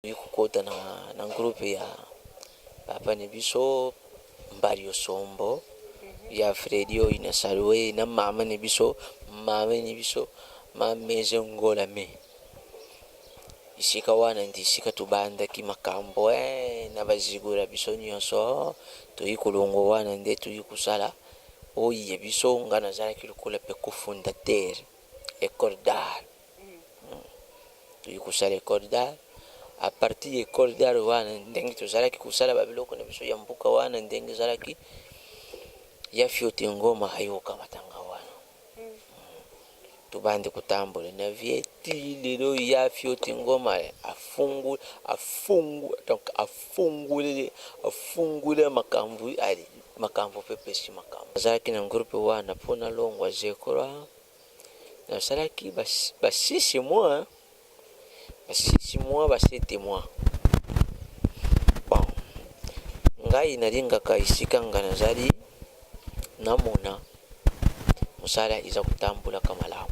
Toyi kokota na, na groupe ya papa na biso Mbario Sombo ya Fredi oyo na salue na mama na biso mama na biso mameze Ngola me esika wana nde esika tobandaki makambo eh, na bazigura biso nyonso toyi kolongo wana nde toyi kosala oyo ya biso. Nga nazalaki lokola mpe cofondateur école d'art. Toyi kosala école d'art. À partir ya école d'art wana, ndenge tozalaki kosala babiloko na biso ya mboka wana, ndenge ezalaki ya fiote ngoma ayokamatanga wana, tobandi kotambola na vie ti lelo. Ya fiote ngoma afungu afungu donc afungule makambo ali makambo mpe pesi makambo. Azalaki na groupe wana mpo nalongwa zekora, nasalaki ba 6 mois, ba 6 mois, ba 7 mois. Bon, ngai nalingaka esika nga nazali, namona mosala eza kotambolaka malamu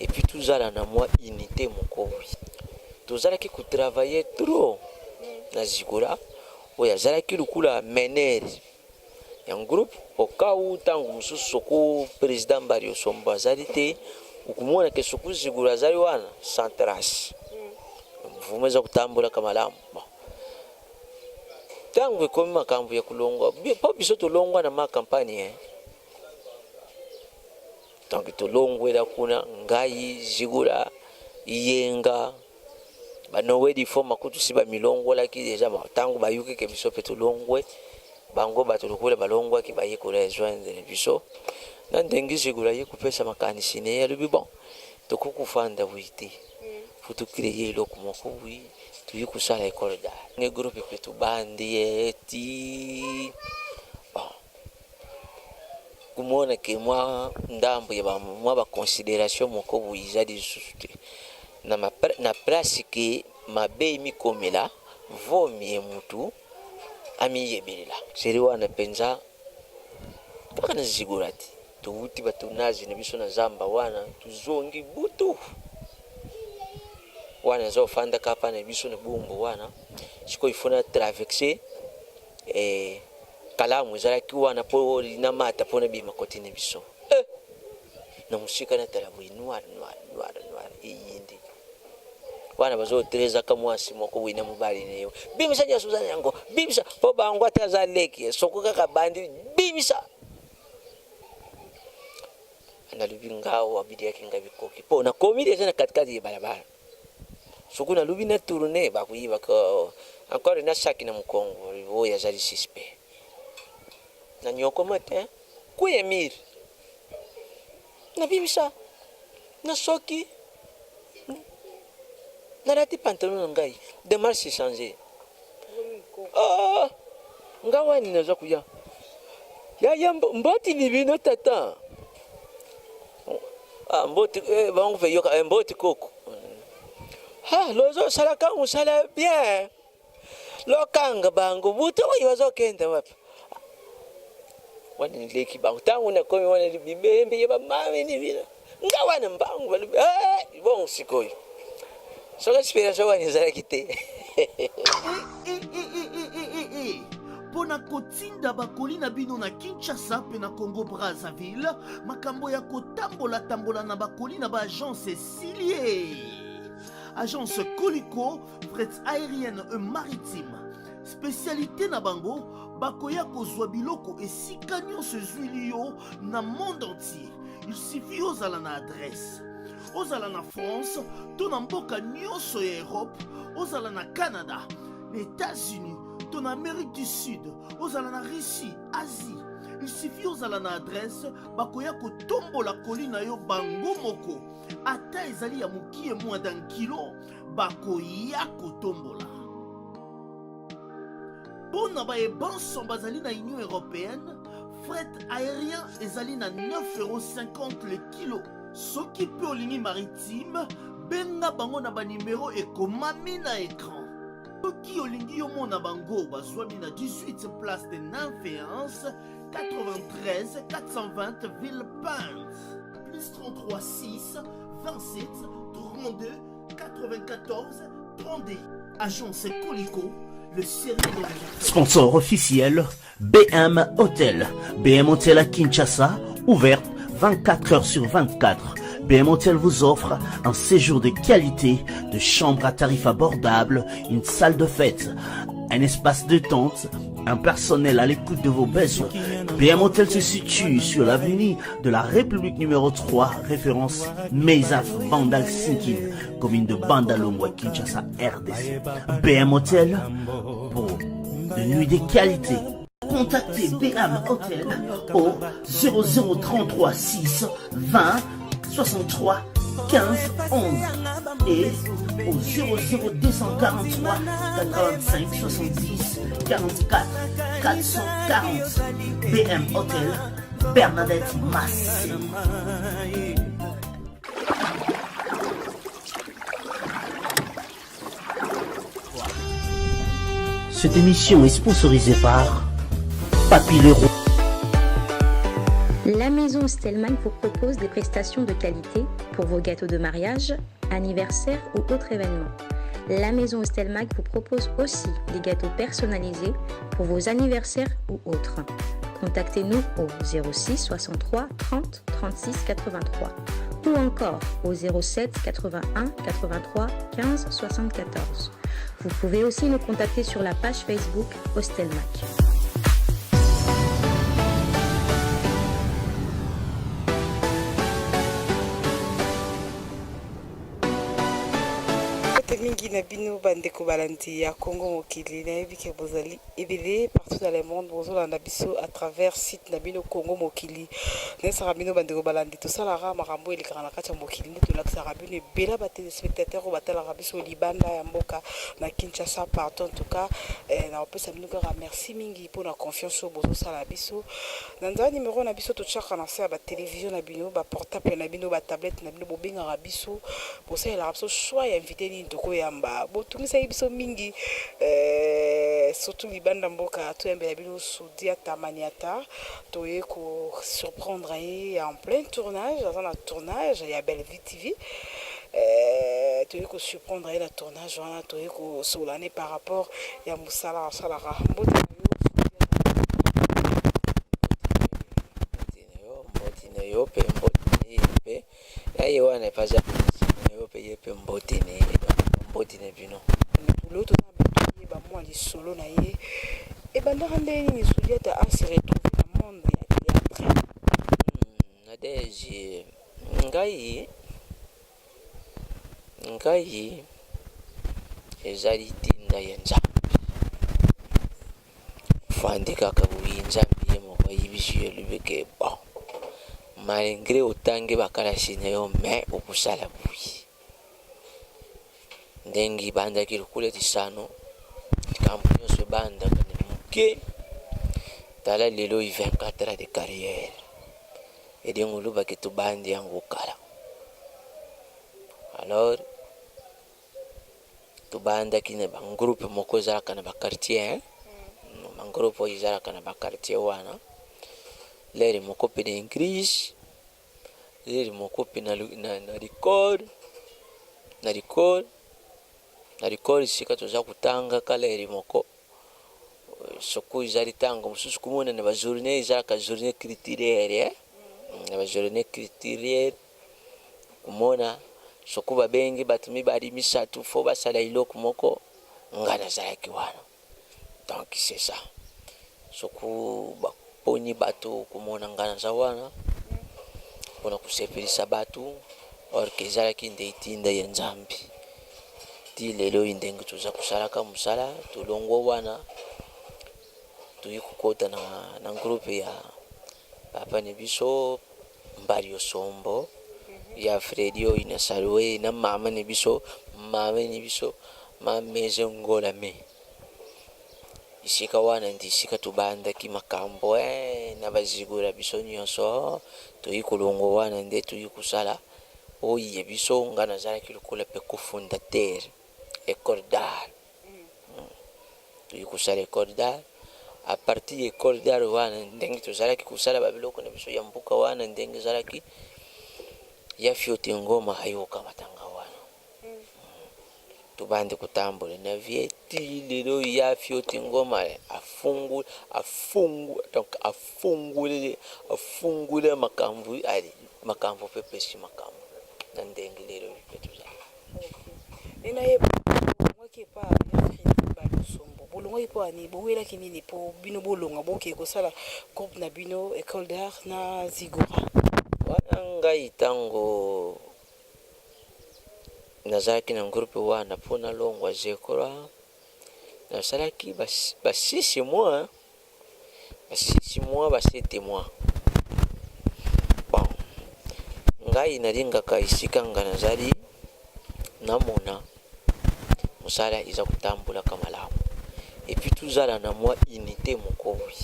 et puis tozala na mwa unité moko. Wi, tozalaki kotravailler trop na zikola oyo azalaki lokola meneur ya groupe, au cas où ntango mosusu soko président Mbario Sombo azali te, okomona ke soki zigula azali wana sans trace, mouvement eza kotambolaka malamu. Bon, ntango ekomi makambo ya kolongwa, mpo biso tolongwa na ma campagne, eh. Donc tolongwela kuna, ngai, zigula, yenga, banoweli fo makutu si bamilongolaki déjà. Ntango bayuki ke biso mpe tolongwe, bango bato lokola balongwaki, baye korejoindre biso na ndenge zigula ye kopesa makanisi ne ye. Alobi: "Bon, tokoki kofanda boye te, faut tocréer eloko moko." Wi, toyi kosala école d'art nge groupe mpe tobandi ye ti. Bon, komona ke mwa ndambo ya mwa baconsidération moko boye eza lisusu te na place, ke mabe mikomela vomie mutu amiyebelela seri wana mpenza kaka na zigora te. Towuti batournage na biso na zamba wana, tozongi butu wana, eza ofandaka pa na biso na bombo wana. Sikoyo ifo na traverse kalamu ezalaki wana mpo namata mpo nabima kote na biso na mosika. Natala boye, noir, noir, noir, noir, eyindi wana. Bazotrezaka mwasi moko boye na mobali na ye: "Bimisa nyonso oza na yango, bimisa." Mpo bango ate aza leki, soko kaka bandi bimisa. Nalobi ngao abiliaki nga bikoki mpo nakomi deja na katikati ya balabala. Soki nalobi na tourne, bakoyibaka encore na saki na mokongo oyo azali suspect na nyokoma te. Kweya mire, nabimisa na soki nalati pantalon na ngai, démarche change. Oh, nga wani naza koya yaya mboti ni bino tata. Ah, mboti bango mpe yoka mboti koko. Ah, lozosalaka mosala bien, lokanga bango butu oyo bazokende wapi? Wana nileki bango. Ntango nakomi wana, bibembe ya bamami ni bino nga wana mbangu balobi: "Bon, sikoyo soki inspiration wana ezalaki te." Mpo na kotinda bakoli na bino na Kinshasa mpe na Congo Brazzaville, makambo ya kotambola-tambola na bakoli na baagence esili ye. Agence Koliko Fret Aérienne et Maritime, spécialité na bango, bakoya kozwa biloko esika nyonso ezwili yo na monde entier. Il suffit ozala na adresse, ozala na France to na mboka nyonso ya Europe, ozala na Canada, na États-Unis to na Amérique du Sud, ozala na Russie, Asie, il suffit ozala na adresse, bakoya kotombola koli na yo bango moko. Ata ezali ya mokie, moins d'un kilo, bakoya kotombola. Mpo na bayebanso bazali na Union européenne, fret aérien ezali na 9,50 € le kilo. Soki mpe olingi maritime, benga bango na banimero ekomami na écran. Soki olingi yomona bango, bazwami na 18 place de Nymphéens, 93 420 Villepinte, plus 33 6 27 32 94. Rendez Agence Colico, le sérieux dans les Sponsor officiel, BM Hotel. BM Hotel à Kinshasa, ouverte 24 heures sur 24. BM Hotel vous offre un séjour de qualité, de chambres à tarif abordable, une salle de fête, un espace de tente, un personnel à l'écoute de vos besoins. BM Hotel se situe sur l'avenue de la République numéro 3, référence Mesaf Bandal Sinkin, commune de Bandalungwa, Kinshasa, RDC. BM Hotel pour de nuits de qualité. Contactez BM Hotel au 0033 6 20 63 15 11 et au 00243 85 70 44 440. BM Hotel, Bernadette Massé. Cette émission est sponsorisée par Papy Leroy. La maison Stellman vous propose des prestations de qualité pour vos gâteaux de mariage, anniversaire ou autres événements. La maison Stelmag vous propose aussi des gâteaux personnalisés pour vos anniversaires ou autres. Contactez-nous au 06 63 30 36 83 ou encore au 07 81 83 15 74. Vous pouvez aussi nous contacter sur la page Facebook Hostelmac. Mbote mingi na bino bandeko balandi ya Congo Mokili, nayebi ke bozali ebele partout dans le monde bozolanda biso à travers site na bino Congo Mokili. Nayebisaka bino bandeko balandi, tosalaka makambo elekaka na kati ya mokili nde tolakisaka bino ebele ba téléspectateurs oyo batalaka biso libanda ya mboka na Kinshasa partout. En tout cas na kopesa bino kaka merci mingi mpona confiance oyo bozosala biso na nzela numéro na biso totiaka na se ya batelevizio na bino, baportable na bino, batablette na bino. Bobengaka biso, bosalelaka biso choix ya invité nini tokoyamba. Botungisaki biso mingi, surtout libanda mboka, toyambela bino Sudiata Maniata. Toye kosurprendre ye en plein tournage, aza na tournage ya Bellevue TV. Toye kosurprendre ye na tournage wana, toye kosola ne par rapport ya mosala asalaka. Mbote na yo. Mbote na yo mpe, mbote na ye mpe ya ye wana epaza na yo mpe, ye mpe mbote na ye, mbote na bino. Lelo toza na bato oyeba mwa lisolo na ye ebandaka ndenge nini Sudiata ase retrouve na monde ya théâtre. Nadege, ngai ezali ntinda ya Nzambe. Fandi kaka boye, Nzambe ye moko ayebisi yo, elobi ke bon, malgré otangi bakalasi na yo, mais okosala boye. Ndenge ebandaki lokola lisano, likambo nyonso ebandaka na moke. Tala lelo 24 ans de carrière, elingi olobaki tobandi yango kala. Alors tobandaki na bagroupe moko ezalaka na baquartier, bagroupe oyo ezalaka na baquartier wana, lere moko mpe na église, lere moko mpe na l'école esika toza kotangaka. Lere moko soko ezali ntango mosusu komona na bajournée, ezalaka journée culturelle, na bajournée culturelle komona soko babengi bato mibali, misato, fo basala eloko moko, nga nazalaki wana. Donc c'est ça, soko baponi bato, komona nga naza wana mpona kosepelisa bato. Or que ezalaki nde etinda ya Nzambe. Ti lelo oyo ndenge toza kosalaka mosala, tolongwa wana, toyi kokɔta na groupe ya papa na biso Mbali Osombo ya Fredi oyo na salue, na mama na biso, mama na biso Mameze Ngola. Me esika wana ndi esika tobandaki makambo na bazigula biso nyonso. Toyi kolongwa wana nde toyi kosala oyo ya biso. Nga nazalaki lokola mpe cofondateur école d'art. Toyi kosala école d'art. À partir ya école d'art wana, ndenge tozalaki kosala babiloko na biso ya mboka wana, ndenge ezalaki ya fiote ngoma ayoka matanga wana. Tobandi kotambola na vie ti lelo. Ya Fioti Ngoma afungu afungu, donc afunguleli, afunguli makambo, ali makambo mpe pesi makambo na ndenge lelo mpe tozala. Nde nayeba, bolongwaki epa ya Fredi Balusombo, bolongwaki mpo ani? Bowelaki nini mpo bino bolongwa, bokee kosala groupe na bino École d'art na Zigora? Wana ngai, ntango nazalaki na groupe wana, mpo nalongwa Zigora, nasalaki ba 6 mois, ba 6 mois, ba 7 mois. Bon, ngai nalingaka esika nga nazali, namona mosala eza kotambolaka malamu, et puis tozala na mwa unité moko. Wi,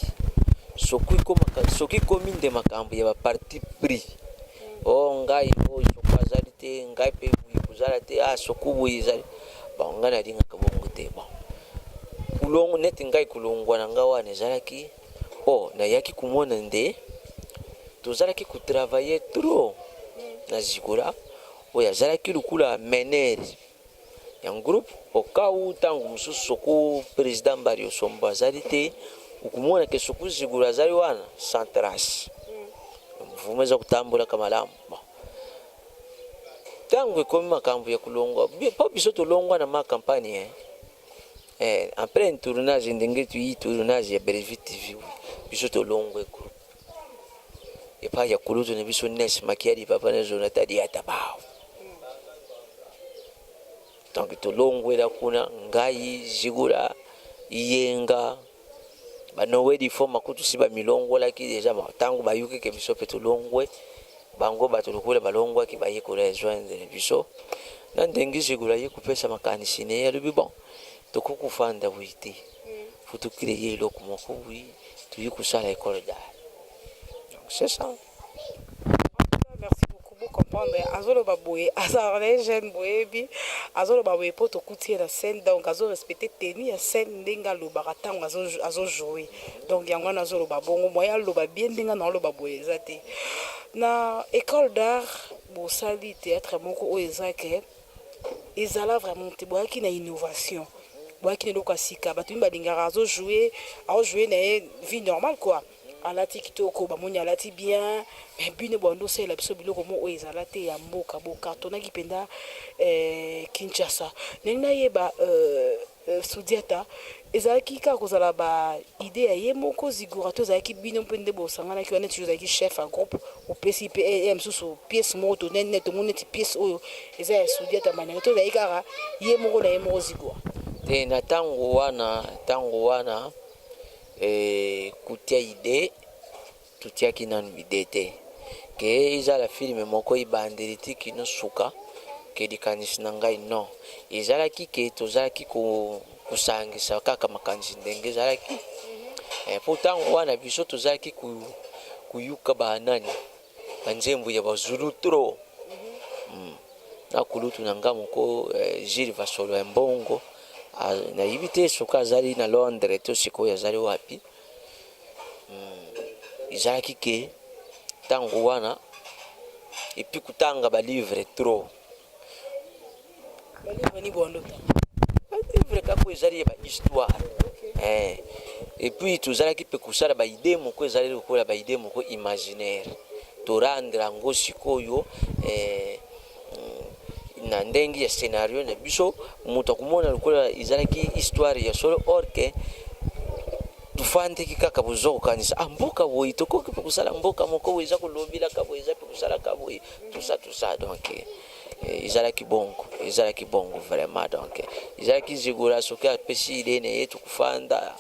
soki komi nde makambo ya baparti pris, o ngai oyo soko azali te, ngai mpe boye kozala te, a soko boye ezali. Bon, ngai nalingaka bongo te. Bon, kulongo neti ngai, kulongwa na ngai wana ezalaki o nayaki komona nde tozalaki kotravailler trop na Zigora, oyo azalaki lokola meneur ya groupe. Okau ntango mosusu soko président Mbari Osombo azali te, okomona ke soko Zigora azali wana, sans trace, mouvement eza kotambolaka malamu. Bon, ntango ekomi makambo ya kolongwa, mpo biso tolongwa na ma campagne, en plein tournage, ndenge tuyi tournage ya Bellevue TV, biso tolongwe groupe epai ya kulutu na biso Nes Makiadi, papa na Jonathan Diata Bao. Donc tolongwela kuna, ngai, Zigula, Yenga, banoweli fo makutu si bamilongolaki déjà. Ntango bayuki ke biso mpe tolongwe, bango bato lokola balongwaki, baye korejoindre biso na ndenge Zigula ye kopesa makanisi ne ye. Alobi: "Bon, tokoki kofanda boye te, faut tocréer eloko moko." Wi, toyi kosala École d'art. Donc c'est ça. Merci beaucoup. Bocomprendre, azoloba boye, azalaka na ye jeune, boyebi, azoloba boye mpo tokuti ye na scène, donc azorespecte tenue ya scène, ndenge alobaka ntango azojoue. Donc yango wana azoloba bongo. Moye aloba bien ndenge na aloba boye eza te. Na École d'art, bosali théâtre moko oyo eza ke ezala vraiment te. Boyaki na innovation, boyaki na eloko ya sika. Bato mingi balingaka azojoue, aojoue na ye vie normale quoi, alati kitoko, bamoni alati bien. Mais bino bando osalela biso biloko mo oyo ezala te ya mboka. Bokartonaki mpenza Kinshasa. Ndenge nayeba, Sudiata, ezalaki kaka kozala ba idée ya ye moko Zigura to ezalaki bino mpe nde bosanganaki wana? Neti ozalaki chef ya groupe, opesi mpe ya mosusu pièce moko to nene, tomoni neti pièce oyo eza ya Sudiata Manenge, to ezalaki kaka ye moko na ye moko Zigura? Te, na ntango wana kutia idée, totiaki nanu idée te ke ezala film moko ebandeli ti kino suka ke likanisi na ngai. Non, ezalaki ke tozalaki kosangisa kaka makanisi ndenge ezalaki. Mpo ntango wana biso tozalaki kuyuka banani, banzembo ya bazulu trop. Na kulutu na nga moko, Gilles Vasolo ya Mbongo, nayebi te soki azali na Londres to sikoyo azali wapi. Ezalaki ke ntango wana, et puis kotanga balivre trop. Balivre ni bwandota? Balivre kaka ezali ya bahistoire. Et puis tozalaki mpe kosala baidée moko ezali lokola baidée moko imaginaire, torendre yango sikoyo na ndenge ya scénario na biso, moto akomona lokola ezalaki histoire ya solo, or ke tofandiki kaka, bozwa kokanisa: ah, mboka boye, tokoki mpe kosala mboka moko boye, eza kolobelaka boye, eza mpe kosalaka boye, tout ça, tout ça. Donc ezalaki bongo, ezalaki bongo vraiment. Donc ezalaki Zigula soki apesi idée na ye, tokofanda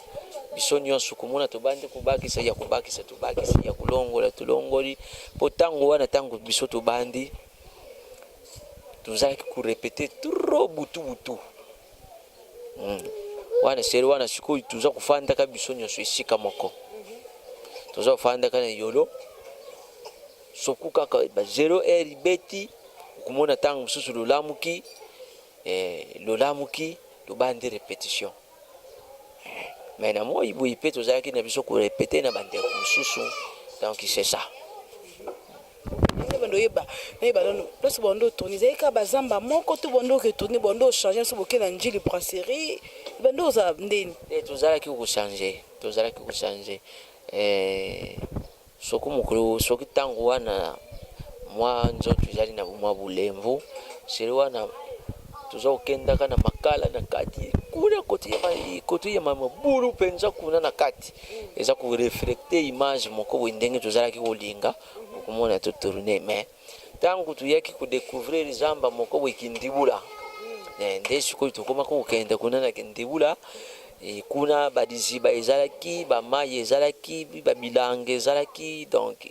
biso nyonso komona, tobandi kobakisa ya kobakisa, tobakisi ya kolongola, tolongoli. Mpo ntango wana, ntango biso tobandi, tozalaki korépéter trop butu butu. Wana seri wana sikoyo toza kofandaka biso nyonso esika moko, toza kofandaka na yolo. Soku kaka ba 0 heure beti, okomona ntango mosusu lolamuki, lolamuki, tobandi répétition. Mais na moi boye mpe tozalaki na biso korépéter na bandeko mosusu. Donc c'est ça. Ndenge bando. bando oyeba nayeba nano place bando otourne ezali kaka bazamba moko to bando oke tourne bando ochange biso boke na Njili brasserie bando ozala ndeni? Te, tozalaki kochange, tozalaki kochange. Soki mokolo, soki ntango wana mwa nzoto ezali na mwa bulembu seri wana, toza kokendaka na Makala na kati kuna, kote ya mabulu mpenza kuna na kati, eza koreflecte image moko boye ndenge tozalaki kolinga okomona totourne. Mais ntango toyaki kodécouvrir zamba moko boye, Kindibula, nde sikoyo tokomaki kokende kuna na Kindibula. Kuna badiziba ezalaki, bamai ezalaki, babilanga ezalaki. Donc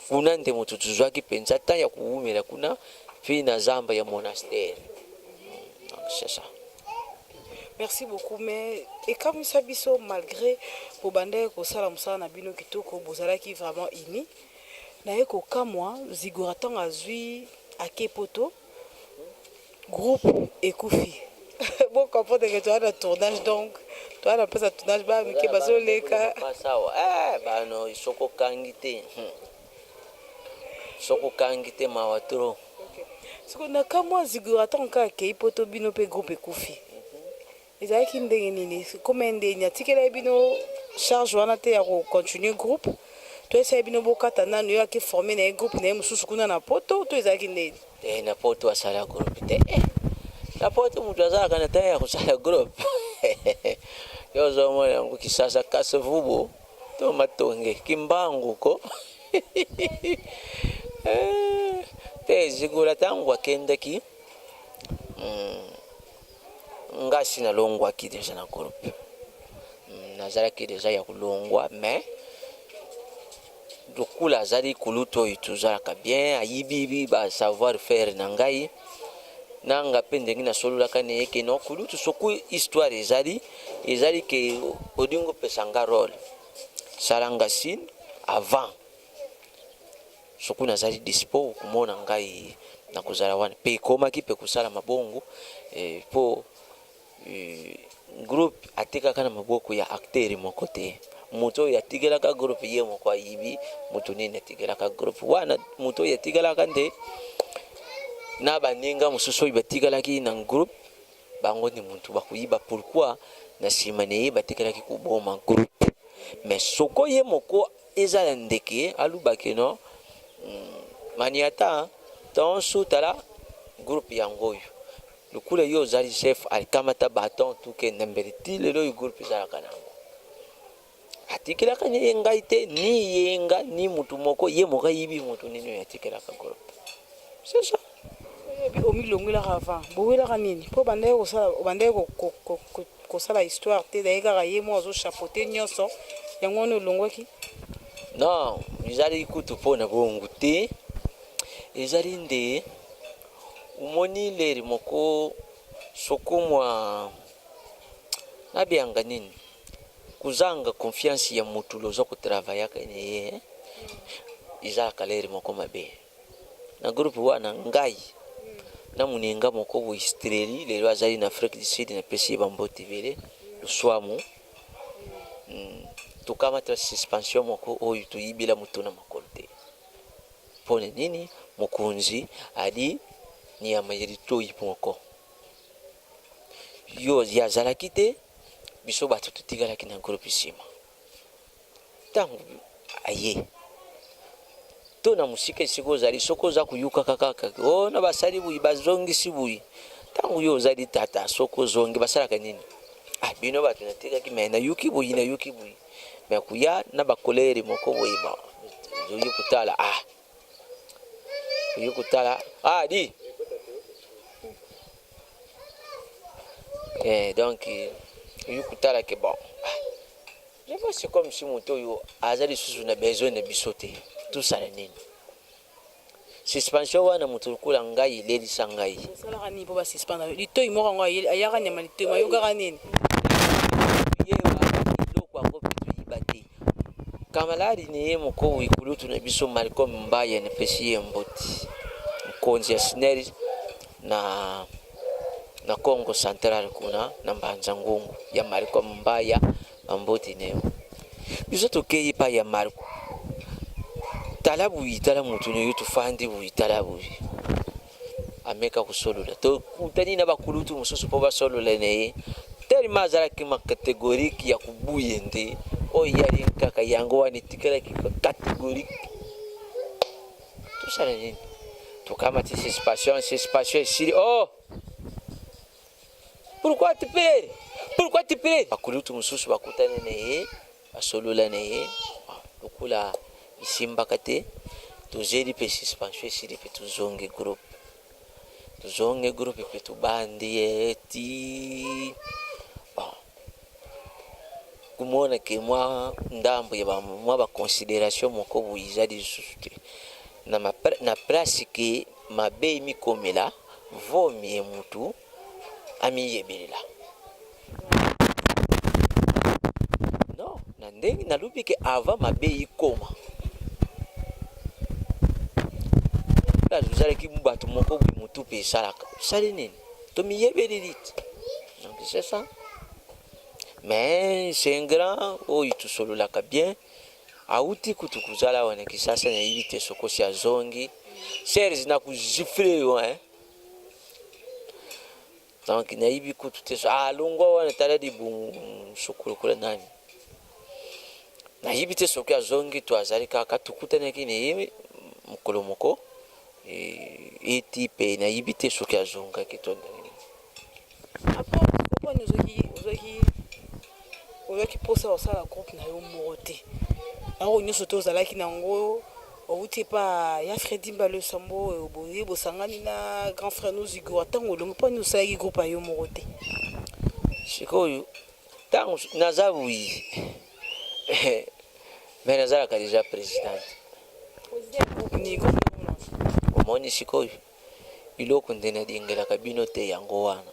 kuna nde moto tozwaki mpenza temps ya kowumela kuna, mpe na zamba ya monastère. Donc c'est ça. Merci beaucoup. Mais ekamwisa biso, malgré bobandaki kosala mosala na bino kitoko, bozalaki vraiment uni, naye kokamwa Zigora ntango azwi ake Poto, groupe ekufi. Bocomprendre ke toza na tournage, donc toza na mpesa tournage, baya mike bazoleka. Sawa, bano soki okangi te, soki okangi te, mawa trop. Siko nakamwa Zigora ntango kaka akei Poto, bino mpe groupe ekufi. Ezalaki ndenge nini? Koma ndeni atikelaki bino charge wana te ya kocontinue groupe, to esali bino bokata nanu, yo ake forme na ye groupe na ye mosusu kuna na Poto, to ezalaki ndeni? Te, na Poto asala groupe te. Na Poto moto azalaka na temps ya kosala groupe? Yo ozomona yango Kisasa, Kasavubu to Matonge, Kimbangu ko te. Zigula ntango akendaki, ngasi nalongwaki deja na groupe. Nazalaki deja ya kolongwa, mais lokola azali kulutu oyo tozalaka bien, ayibi ba savoir faire na ngai nanga mpe ndenge nasololaka na ye ke no kulutu, soki histoire ezali ke olingi opesa nga rôle, salanga signe avant. Soki nazali dispo, okomona ngai nakozala wana. Mpe ekomaki mpe kosala mabongo mpo groupe atekaka na maboko ya acteur moko te. Moto oyo atikelaka groupe, ye moko ayibi moto nini atikelaka groupe wana. Moto oyo atikelaka nde na baninga mosusu oyo batikalaki na groupe, bango nde motu bakoyiba. Pourquoi na nsima na ye batikalaki koboma groupe? Mais soko ye moko ezala ndeke alubaki no maniata tonsu, tala groupe yango oyo, lokola yo ozali chef, alikamata baton, tukende mbele. Ti lelo oyo groupe ezalaka nango, atikelaka ni ye ngai te, ni ye nga, ni mutu moko. Ye moko ayibi motu nini oyo atikelaka groupe, c'est ça. Omilongwelaka avant, bowelaka nini? Mpo bandaki kosala, obandaki kosala histoire te, daye kaka ye mo azochapeauter nyonso yango wana olongwaki? Non, ezali kutu mpona bongo te. Ezali nde omoni leri moko soko mwa nabianga nini, kozanga confiance ya motu loza kotravaillaka na ye, ezalaka leri moko mabe na groupe wana. Ngai na moninga moko boye Streli, lelo azali na Afrique du Sud, napesi ye bambote ebele, Luswamu. Tokamata suspension moko oyo toyibela motu na makolo te. Mpona nini? Mokonzi ali nyama ya litoi moko, yo ye azalaki te, biso bato totikalaki na groupe nsima. Ntango aye to na mosika, esika ozali, soki oza koyukaka kaka o na basali boyi, bazongisi boyi. Ntango yo ozali tata, soki ozongi, basalaka nini? Ah, bino bato natikaki, me nayuki boyi, nayuki boyi, me koya na bakolere moko boye. Bon, oyi kotala, ah, oyi kotala, ah di donc oyi kotala ke bon, ah, je vois, c'est comme si moto oyo aza lisusu na besoin na biso te. Tosala nini? Suspension wana, moto lokola ngai, elelisa ngai. Osalaka nini mpo basuspendre litoi moko yango? Ayaka nyama litoi, mayokaka nini? Yeba eloko yango mpe toyiba te. Kamaladi ni ye moko ikulutu na biso Malcolm Mbaya, napesi ye mboti, mokonzi ya SNEL na Congo Central kuna na Mbanza Ngungu ya Malcolm Mbaya, bamboti na yo. Biso tokei epai ya Marco. Tala boye, tala motu na yo, tofandi boye, tala boye. Ameka kosolola, tokutani na bakulutu mosusu mpo basolola na ye. Tellement azalaki ma catégorique ya kobuye nde oyo yali kaka yango wana etikalaki catégorique. Tosala nini? Tokamati suspension, suspension esili. Oh, pourquoi tu pleures? Pourquoi tu pleures? Bakulutu mosusu bakutani na ye, basolola na ye lokola esimbaka te. Tozeli mpe suspension esili mpe tozongi groupe, tozongi groupe mpe tobandi ye ti bon komona ke mwa ndambo ya mwa baconsidération moko boye eza lisusu te na place ke mabe emikomela vomi ye mutu amiyebelela. Non, na ndenge nalobi ke avant mabe ikoma, tozalaki bato moko boye, motu mpe esalaka osali nini, tomiyebeleli te. Donc c'est ça, mais c'est un grand oyo tosololaka bien. Awuti kutu kozala awa na Kisasa, nayebi te sokosi azongi. Serge, na kogifler yo, hein. Donc nayebi kutu te alongwa wana. Tala libumu sokolokola nani, nayebi te soki azongi to azali kaka. Tokutanaki na ye mokolo moko eti mpe nayebi te soki azongaki to ndenge nini. Après, oponi ozwaki mposa kosala groupe na yo moko te? Yango nyonso te ozalaki nango, outi epa ya Fredi Mbalo Sambo, boye bosangani na grand frère Nozigo. Ntango olongi, mponi osalaki groupe ya yo moko te? Sikoyo ntango naza wi, mais nazalaka déjà présidente. Groupe ni groupe? Omoni sikoyo biloko nde nalingelaka bino te. Yango wana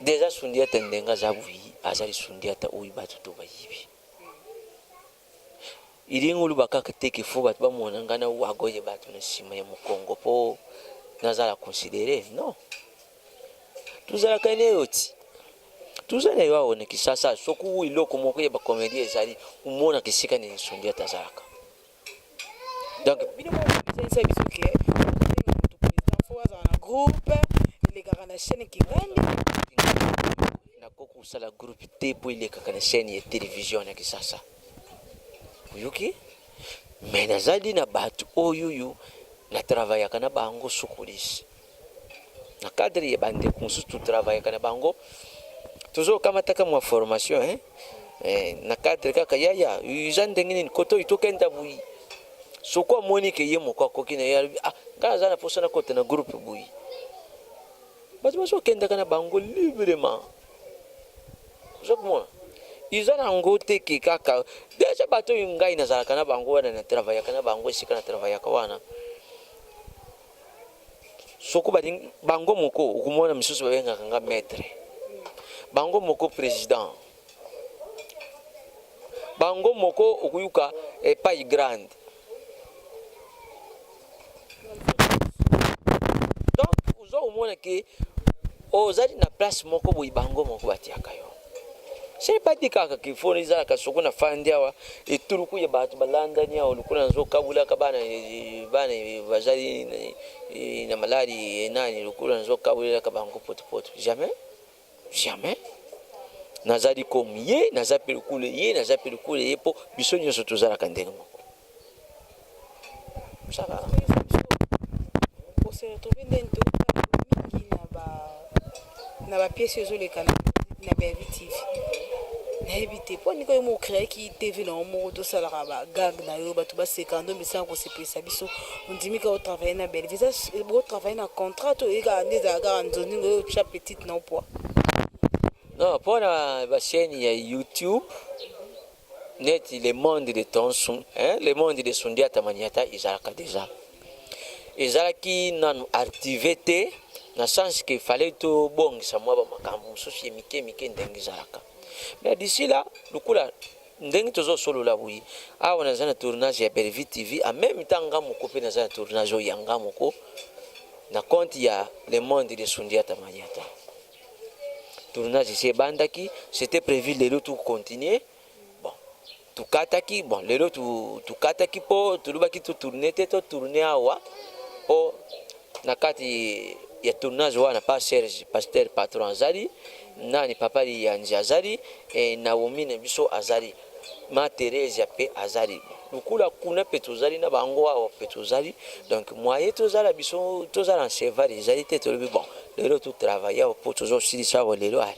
déjà Sundiata ndenge aza boyi, azali Sundiata oyo bato to bayibi. Ilingi oluba kaka te ke fo bato bamona ngai na wagoye bato na nsima ya mokongo mpo nazala considéré. Non, tozalaka ne yo ti toza na yo awa na Kisasa. Soki eloko moko ya bacomédie ezali, omonaka esika nini Sundiata azalaka. Donc bino moko biso ke moto président fo azala na groupe elekaka na chaîne Kingandi. Nakoki kosala groupe te mpo elekaka na chaîne ya télévision na Kisasa, oyoki? Mais nazali na bato oyo oyo natravaillaka na bango sukulisi na cadre ya bandeko mosusu totravaillaka na bango, tozokamataka mwa formation, hein? Na cadre kaka yaya eza ndenge nini kote oyo tokenda boyi. Soko amoni ke ye moko akoki na ye, alobi: "Ah, ngai naza na mposa nakota na groupe boyi." Bato bazokendaka na bango librement. Ozokomona eza nango te ke kaka déjà bato oyo ngai nazalaka na bango wana, na travaillaka na bango esika na travaillaka wana. Soko balingi bango moko, okomona misusu babengaka nga maître, bango moko président, bango moko okoyuka epai grande. Donc oza komona ke ozali na place moko boye, bango moko batiaka yo. Ce n'est pas dit kaka ke fo ezalaka soko nafandi awa, etuluku ya bato balandani awa lokola nazokabulaka bana, bana bazali na maladi nani, lokola nazokabulelaka bango potopoto. Jamais, jamais. Nazali comme ye, naza mpe lokola ye, naza mpe lokola ye, mpo biso nyonso tozalaka ndenge moko. Ça va. Ose retrouve ndeni mingi na bapièce ezoleka na Belvi TV. Nayebi te mpo nika yo moko créaki TV na yo moko, tosalaka bagag na yo, bato baseka ndo misala kosepelisa biso. Ondimi kaka otravaille na Belvi? Eza botravaille na contrat to oyekaka nde ezala kaka nzondingo oyo otya petite na opoi? Non, mpona bachaîne ya YouTube neti Le Monde de Tonsun, hein, Le Monde de Sundiata Maniata ezalaka déjà, ezalaki nanu active te na sens ke fallait tobongisa mwa bamakambo mosusu ya mike mike ndenge ezalaka. Mais d'ici là, lokola ndenge tozosolola boye awa, naza na tournage ya Bellevue TV. En même temps nga moko mpe naza na tournage oyo ya nga moko na compte ya Le Monde de Sundiata Maniata. Tournage esi ebandaki, c'était prévu lelo tout continuer. Bon, Tokataki, bon, lelo tokataki mpo tolobaki totourne te, totourne awa mpo na kati ya tournage wana pa Serge, pasteur patron azali, nani, papa Liyanzi azali, e Naomi na biso azali, ma Theresia mpe azali. Lukula kuna mpe tozali na bango, awa mpe tozali. Donc moyen tozala biso tozala en cheval ezali te. Tolobi bon, lelo totravaille awa mpo tozosilisa awa lelo. Ale,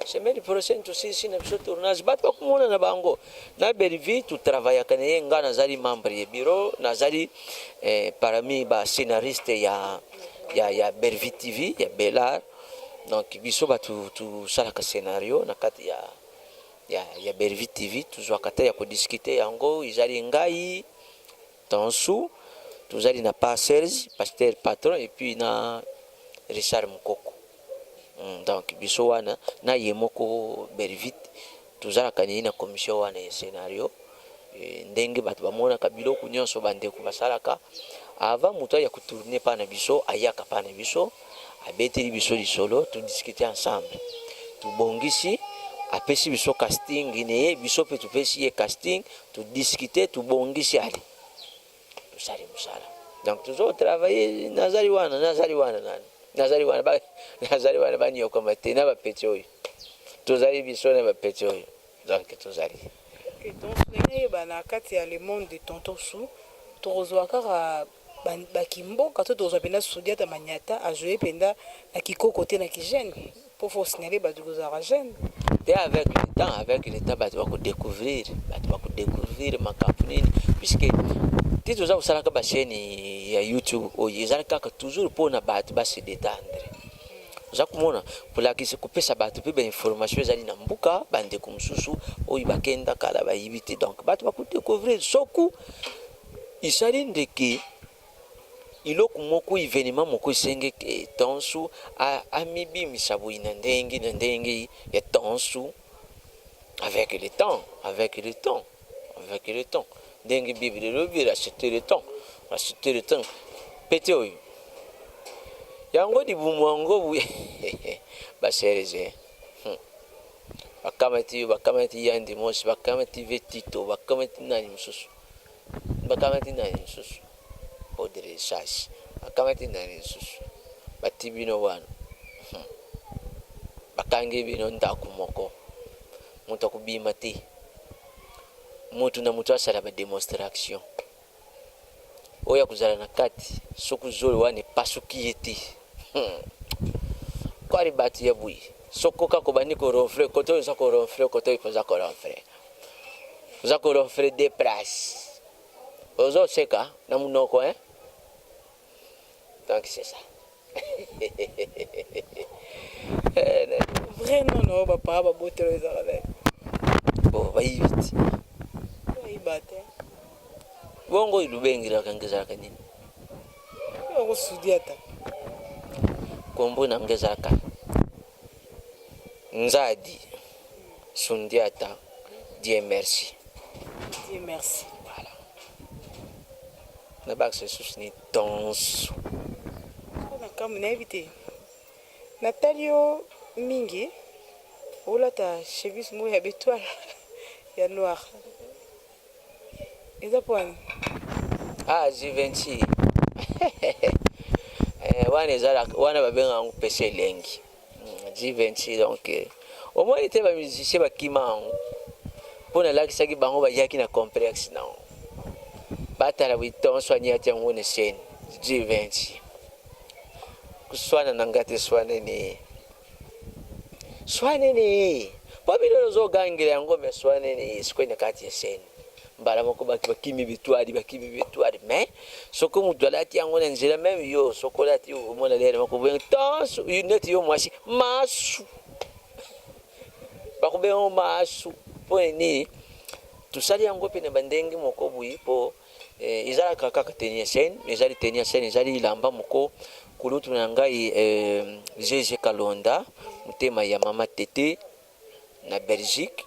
semaine prochaine tosilisi na biso tournage, bato bakomona na bango. Na Bellevue totravaillaka na ye, nga nazali membre ya bureau, nazali parmi bascénariste ya Bellevue TV, ya Belar. Donc biso bato tosalaka scénario na kati ya Bellevue TV, tozwaka te ya kodiscuter yango. Ezali ngai, Tonsu, tozali na pa Serge, pasteur patron, et puis na Richard Mokoko. Donc biso wana na ye moko Bellevue tozalaka nini na commission wana ya scénario. Ndenge bato bamonaka biloko nyonso bandeko basalaka, avant moto aya kotourne mpa na biso, ayaka mpa na biso, abeteli biso lisolo, todiscute ensemble, tobongisi, apesi biso casting na ye, biso mpe topesi ye casting, todiscute, tobongisi, ale tosali mosala. Donc tozotravaille, nazali wana, nazali wana, nani, nazali wana, nazali wana, banyokama te na bapeti oyo tozali, biso na bapeti oyo. Donc tozali. Ok, donc ndenge nayeba, na kati ya Le Monde de Tonton Sou, tokozwa kaka bakimboka to tokozwa mpenza Sudiata Manyata ajoue mpenza na kikoko te, na kijeune, mpo fo signale bato kozalaka jeune? Te, avec le temps, avec le temps, bato bakodécouvrir, bato bakodécouvrir makambo nini, puisque ti toza kosalaka bachaîne ya YouTube oyo ezali kaka toujours mpona bato base détendre. Oza komona, kolakisa, kopesa bato mpe bainformation ezali na mboka, bandeko mosusu oyo bakenda kala bayibi te. Donc bato bakodécouvrir soku esali ndeke eloko moko, événement moko esengeki Tonsu amibimisa boye na ndenge na ndenge ya Tonsu. Avec le temps, avec le temps, avec le temps, ndenge Bible elobi, racheter le temps, racheter le temps. Pete oyo yango libumu yango boye, baserge bakamati yo, bakamati Yandi Mosi, bakamati ve Tito, bakamati nani mosusu, bakamati nani mosusu, Audrey Sasi, bakamati nani lisusu, bati bino wana, bakangi bino ndako moko, moto akobima te, moto na moto asala badémonstration oyo akozala na kati. Soki zolo wana epasuki ye te, kwali bato ya boye, soko kaka obandi koronfler kote oyo, oza koronfler kote oyo, oza koronfler, oza koronfler de place, ozoseka na monoko, hein? Donc c'est ça. Vrai nom na oyo bapaa babotelo ezalaka nani? Bon, bayibi ti. Bayiba te. Bongo lubengelaka nga ezalaka nini? Yango Sudiata. Kombo na nga ezalaka Nzadi Sundiata Dieu merci. Dieu merci. Voilà, na bakisa lisusu ni Tonsu. Na kambo nayebi te, natali yo mingi olata chemise moko ya betoile ya noir, eza mpo wani? Ah, Givenchy wana ezalaka wana, babengaka yango pesa elengi, Givenchy. Donc omoni te, bamusicien bakima yango mpo nalakisaki bango, bayaki na complexe nango, batala boye, Tonso aniati yango na scène, Givenchy. Kuswana na nga te, swanene, swanene, mpo bino ozogangela yango, me swanene sikoyo na kati ya scène, mbala moko bato bakimi bitwali, bakimi bitwali. Mais soki moto alati yango na nzela, même yo soki olati, omona lere moko boye, Tonso neti yo mwasi masu, bakobenga masu. Mpo nini tosali yango mpe na bandenge moko boye? Mpo ezalaka kaka tenue ya scène, ezali tenue ya scène, ezali elamba moko kulutu na ngai GG Kalonda, motema ya mama Tete na Belgique,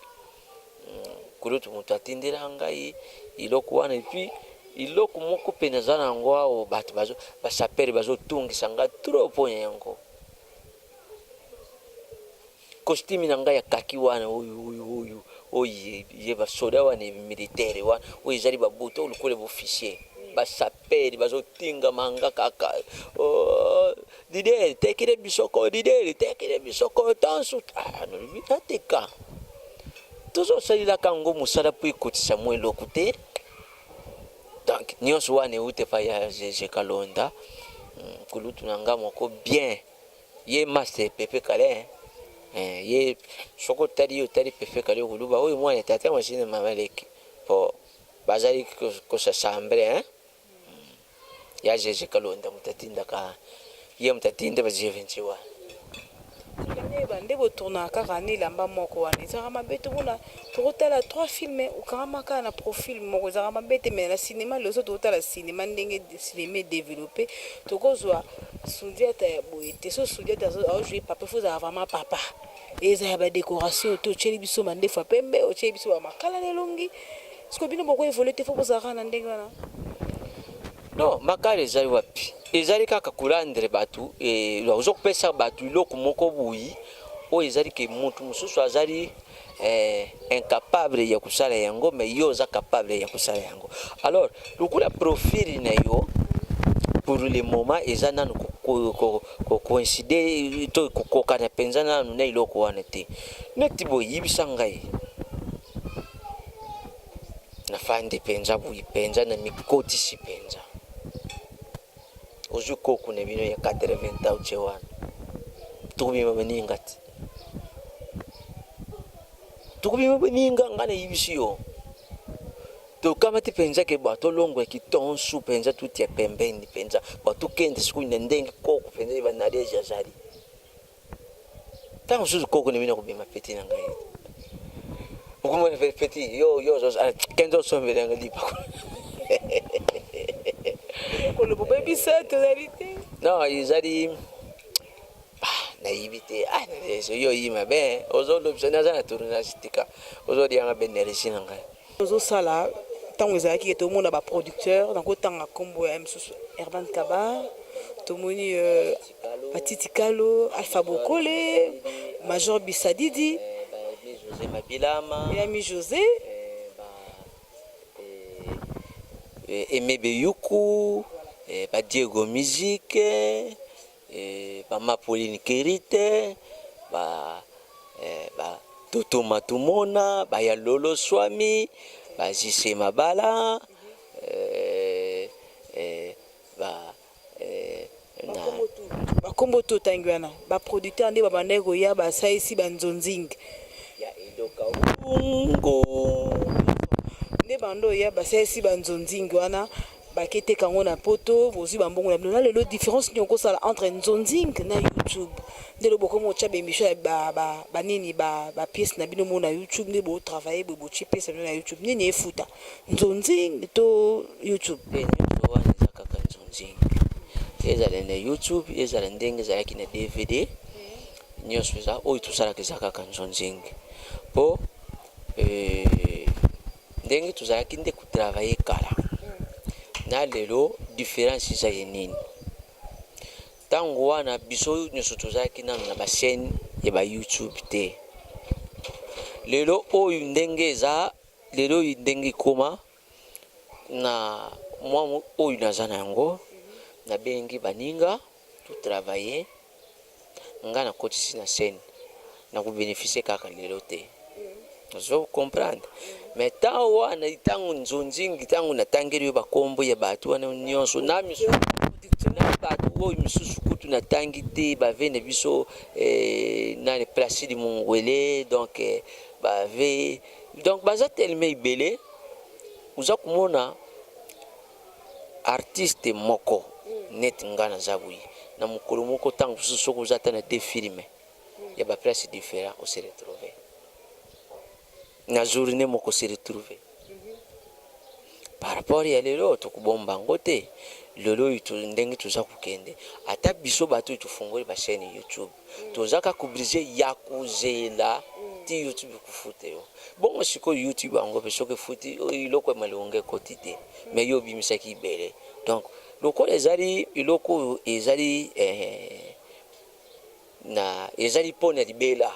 kulutu moto atindela ngai eloko wana. Et puis eloko moko mpe naza na yango awa, bato basapere bazotungisa ngai trop mpo na yango, costume na ngai ya kaki wana, oyo oyo oyo. Oyo ye basoda wana militaire wana oyo ezali babuto lokola bofficier basaperi bazotingama nga kaka, oh, leader, tekele bisoko, leader, tekele bisoko tansu. Ah, nalobi nateka, tozosalelaka yango mosala mpo ekotisa mwa eloko te. Donc nyonso wana euti epai ya GG Kalonda, kulutu na nga moko bien, ye master Pepe Kale. Ye soki otali ye, otali Pepe Kale, okoluba oyo mwana tata mwasi na mama leki, po bazali kosasamble, hein? Ya GG Kalonda moto atindaka ye, moto atinda ba G26 wana. Nayeba nde botournaka kaka na elamba moko wana, ezalaka mabe? Tomona tokotala trois films, okangama kaka na profil moko, ezalaka mabe te? Mais na cinéma leso, tokotala cinéma ndenge cinéma edéveloppe, tokozwa Sundiata ya boye te. So Sundiata aojoue papa, faut ezala vraiment papa. Eza ya badécoration te, otieli biso mandefu ya pembe, otieli biso bamakala na elongi. Siko bino boko évolue te, faut bozala kaka na ndenge wana? Non, makala ezali wapi? Ezali kaka kolandre bato, oza kopesa bato eloko moko boyi oyo ezali ke motu mosusu azali incapable ya kosala yango, mais yo oza capable ya kosala yango. Alors lokola profil na yo pour le moment eza nanu kocoïncide to kokokana mpenza nanu na eloko wana te, neti boyibisa ngai nafandi mpenza boyi mpenza na mikotisi mpenza, ozwi koku na bino ya 80 ans, otie wana, tokobima baninga te, tokobima baninga. Ngai nayebisi yo, tokamati mpenza ke bato olongwa kitonsu mpenza, tutia pembeni mpenza, bato kende sikoyo na ndenge koko mpenza ye banadege azali. Ntango mosusu koko na bino akobima petit na ngai, okomona petit yo yo kende osombela yango lipa. Koloba obebisa tozali te. Non, ezali nayebi te. Yo oyi mabe, ozolobisa naza na tournage, tika ozolianga baénergie na ngai. Tozosala ntango ezalaki ke tomona baproducteur, nakotanga nkombo ya mosusu, Herman Kabar, tomoni Batiti Kalo, Alpha Bokole, Major Bisadidi. José Mabilama. Yami José. Aimé Beyuku, Badiego Musique, Bama Pauline Kerite, ba Toto Matumona, baya Lolo Swami, Bazise Mabala, ba na bakombo to otangi wana, baproducteur nde babandaki koya, basalisi banzonzingi. Ya Edoka Ungu. Nde bando oya, basalisi banzonzingi wana, baketeka yango na Poto, bozwi bambongo na bino. Na lelo, différence nini okosala entre nzonzing na YouTube? Nde lo bokomi otya baémission ya banini, bapièce na bino mo na YouTube, nde botravaille boye, botie pièce na bino na YouTube, nini efuta, nzonzing to YouTube? Te, nyonso wana eza kaka nzonzing. Ezala na YouTube, ezala ndenge ezalaki na DVD, nyonso eza oyo tosalaka, eza kaka nzonzing. Mpo ndenge tozalaki nde kotravaille kala na lelo, différence eza ye nini? Ntango wana biso nyonso tozalaki nano na bachaîne ya baYouTube te. Lelo oyo ndenge eza, lelo oyo ndenge ekoma na mwa oyo naza na yango, nabengi baninga, totravaille. Nga nakotisi na chaîne, nakobénéficie kaka lelo te, ozo comprendre? Mais ntango wana, ntango nzonzingi, ntango natangeli yo bakombo ya bato wana nyonso na misusu, na bato oyo misusu kutu natangi te, bave na biso nani, Placide Mongwele, donc bave, donc baza tellement ebele. Oza komona artiste moko neti nga naza boye, na mokolo moko, ntango mosusu soki oza ata na deux films ya baplace différent, ose retrouve na journée moko, se retrouve par rapport ya lelo. Tokobomba yango te, lelo oyo ndenge toza kokende, ata biso bato oyo tofungoli bachaîne YouTube, toza kaka obligé ya kozela ti YouTube kofuta yo. Bongo sikoyo YouTube yango mpe soki efuti, oyo eloko ya malonga ekoti te, mais yo obimisaki ebele. Donc lokola ezali eloko oyo ezali na ezali mpona libela.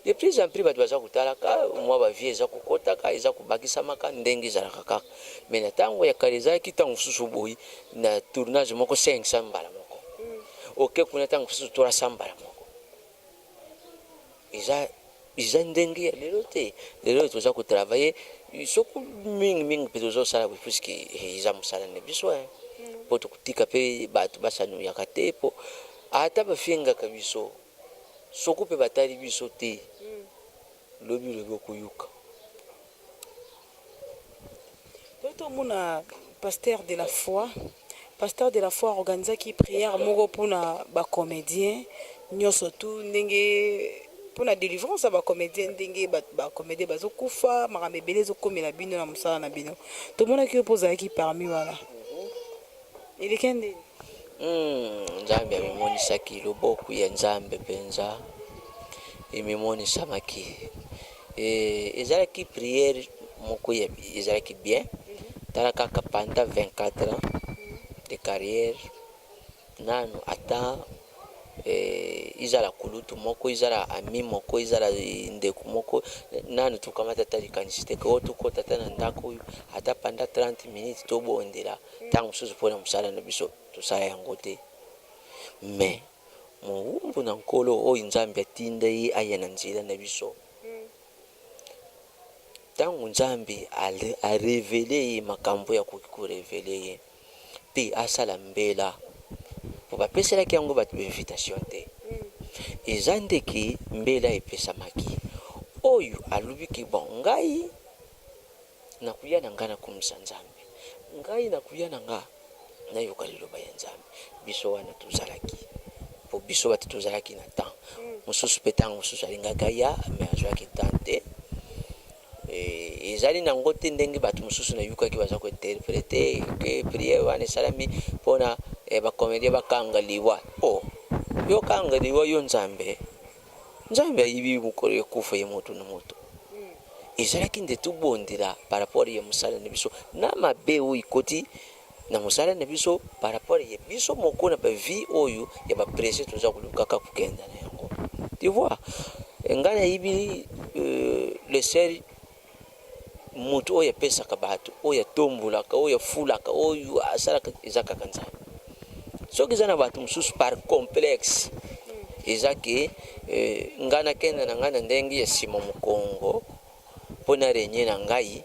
De plus en plus bato baza kotalaka mwa ba vues, eza kokotaka, eza kobakisamaka ndenge ezalaka kaka. Mais na ntango ya kala, ezalaki ntango mosusu boyi na tournage moko 500 mbala moko, oke kuna ntango mosusu 300 mbala moko. Eza ndenge ya lelo te. Lelo oyo toza kotravailler soko mingimingi mpe tozosala boye, puisque eza mosala na biso, mpo tokotika mpe bato basanuyaka te, mpo ata bafingaka biso, soko mpe batali biso te, lobi lobi okoyoka. To tomona pasteur de la foi. Pasteur de la foi organisaki prière moko mpona bacomédien nyonso tu, ndenge mpona délivrance ya bacomédien, ndenge bacomédien bazokufa, makambo ebele ezokomela bino na mosala na bino. Tomonaki yo mpo ozalaki parmi wana. Eleki ndeni? Nzambe amimonisaki, loboko ya Nzambe mpenza emimonisamaki. Ezalaki prière moko ya ezalaki bien. Tala kaka, pendant 24 ans de carrière, nanu ata ezala kulutu moko, ezala ami moko, ezala ndeko moko, nanu tokamata ata likanisi te ke oyo tokota ata na ndako oyo ata pendant 30 minutes, tobondela ntango mosusu mpona mosala na biso. Tosala yango te. Mais mowumbu na Nkolo oyo Nzambe atinda ye aya na nzela na biso, ntango Nzambe arévéler ye makambo oyo akoki korévéler ye mpe asala mbela, po bapeselaki yango bato bainvitation te, eza ndeke mbela epesamaki oyo alobiki: "Bon, ngai nakuya na ngai nakumisa Nzambe, ngai nakuya na nga nayoka liloba ya Nzambe." Biso wana tozalaki, po biso bato tozalaki na temps mosusu mpe, ntango mosusu alingaki aya, mais azwaki temps te. Ezali nango te ndenge bato mosusu nayukaki baza kointerpréter ke prière wana esalami mpona bacomédien bakanga liwa. O yo kanga liwa, yo Nzambe, Nzambe ayibi mokolo ekufa ye moto na moto. Ezalaki nde tobondela par rapport ya mosala na biso na mabe oyo ekoti na mosala na biso, par rapport ya biso moko na bavie oyo ya bapresse toza kolukaka kokenda na yango. Tu vois, ngai nayebi le seul moto oyo apesaka bato, oyo atombolaka, oyo afulaka, oyo asalaka, eza kaka Nzambe. Soki eza na bato mosusu par complexe, eza ke ngai nakenda na ngai na ndenge ya nsima mokongo mpo na renie na ngai,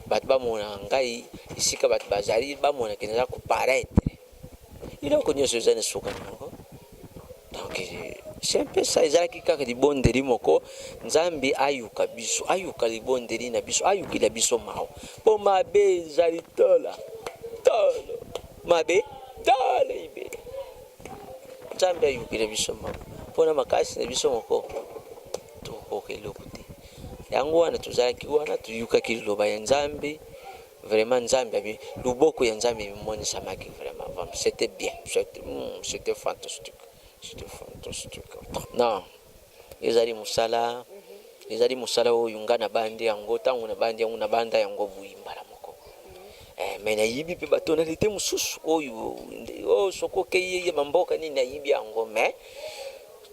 bato bamona ngai esika bato bazali, bamonake naza koparaître. Eloko nyonso eza na suka na yango. Donc c'est un peu ça. Ezalaki kaka libondeli moko, Nzambe ayuka biso, ayuka libondeli na biso, ayukila biso mawa, mpo mabe ezali tola tolo, mabe tala ebele. Nzambe ayukila biso mawa, mpona makasi na biso moko tokoka eloko te. Yango wana tozalaki wana, toyukaki liloba ya Nzambe. Vraiment, Nzambe abi loboko ya Nzambe emonisamaki. Vraiment, vraiment, c'était bien, c'était fantastique, c'était fantastique. Non, ezali mosala, ezali mosala oyo nga nabandi yango. Ntango nabandi yango, nabanda yango boyi mbala moko. Mais nayibi mpe batonalité mosusu oyo oyo soki okei ye bamboka nini, nayibi yango. Mais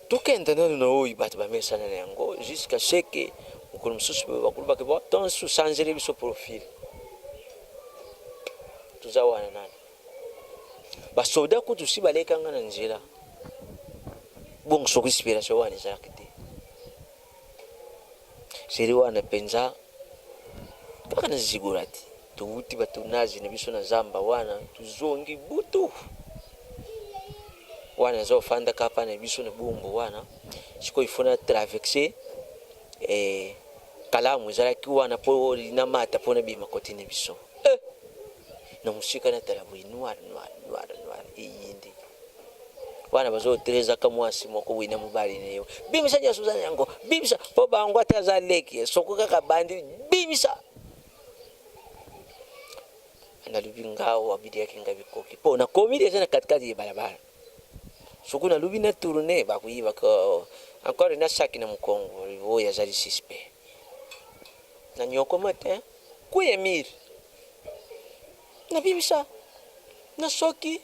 tokenda nano na oyo bato bamesana na yango, jusqu'à ce que mokolo mosusu mpe bakolobaki: "Bon, tonsu changele biso profil." Toza wana nani, basoda kutu si balekanga na nzela. Bongo soki inspiration wana ezalaki te, seri wana mpenza kaka na zigorati, towuti batournage na biso na zamba wana, tozongi butu wana, naza kofandaka pa na biso na Bumbu wana. Sikoyo ifo na traverse kalamu ezalaki wana mpo namata mpo nabima kote na biso na mosika. Natala boye, noir, noir, noir, noir, eyindi wana, bazotrezaka mwasi moko boye na mobali na ye: "Bimisa nyonso oza na yango, bimisa." Mpo bango ata aza leki, soko kaka bandi: "Bimisa." Nalobi ngao abidiaki nga bikoki, mpo nakomi deja na katikati ya balabala. Soki nalobi na tourne, bakoyibaka encore na saki na mokongo oyo azali suspect na nyokoma te. Kweya mire, nabimisa na soki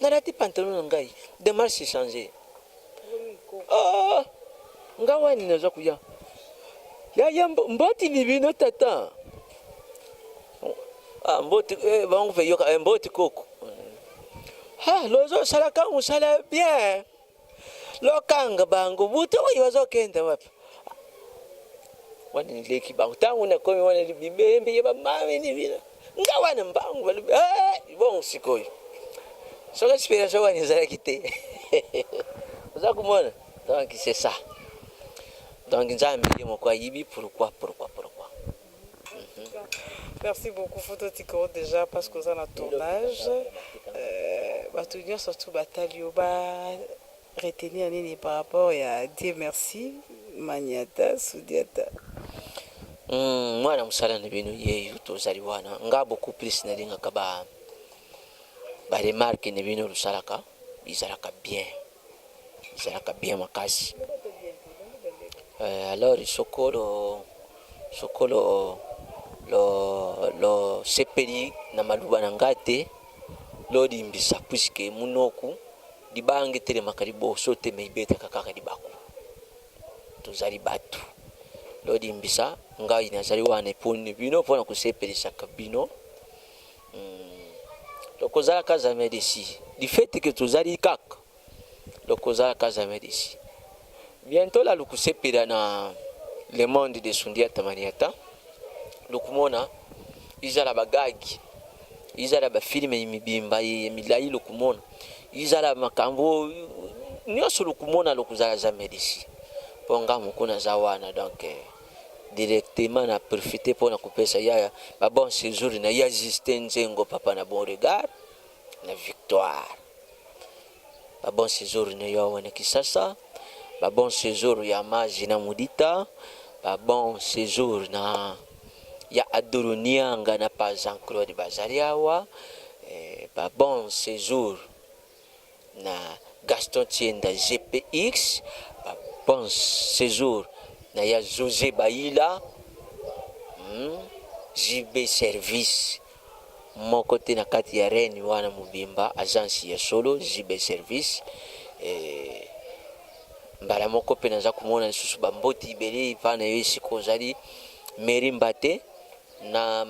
nalati pantalon na ngai, démarche change. Ah, nga wani naza kuya yaya mboti ni bino tata. Ah, mboti eh, bango mpe yoka eh, mboti koko. Ha, lozosalaka mosala bien, lokanga bango butu oyo bazokenda wapi? Wana nileki bango ntango nakomi wana bibembe ya bamami ni bino nga wana mbangu balobi eh, bongo sikoyo soki inspiration wana ezalaki te, oza komona. Donc c'est ça. Donc Nzambe ye moko ayibi pourquoi, pourquoi, pourquoi. Merci beaucoup. Photo tikoro déjà parce que oza na tournage. Bato nyonso tu batali yo, ba retenir nini par rapport ya Dieu merci Maniata Sudiata? Mwana mosala na bino yeyo, tozali wana. Nga beaucoup plus nalingaka ba baremarques na bino losalaka, ezalaka bien, ezalaka bien makasi. Alors sokolo sokolo lo lo sepeli na maluba na nga te, lolimbisa, puisque munoku libanga etelemaka liboso te, me ibetaka kaka libaku. Tozali bato, lolimbisa ngai, nazali wana eponi bino mpona kosepelisaka bino. Lokozalaka jamais déçu du fait que tozali kaka, lokozalaka jamais déçu. Bientôt la lokusepela na le monde de Sundiata Maniata, lokumona izala bagagi, izala bafilms mibimba ya milai, lokumona izala makambo nyonso, lokumona lokozala jamais déçu, mpo nga moko naza wana. Donc directement na profite mpona kopesa ya babon séjour na ya Justin Nzengo, papa na bon regard na victoire. Babon séjour na yo awa na Kisasa, babon séjour ya Mazi na Mudita, babon séjour na ya Adoro Nianga na pa Jean Claude bazali awa, babon séjour na Gaston Tienda GPX, babon séjour na ya José Baila, JB Service moko te na kati ya reine wana mobimba, agence ya solo JB Service. Mbala moko mpe naza komona lisusu bamboti ebele epai na yo esika ozali, Mary Mbate na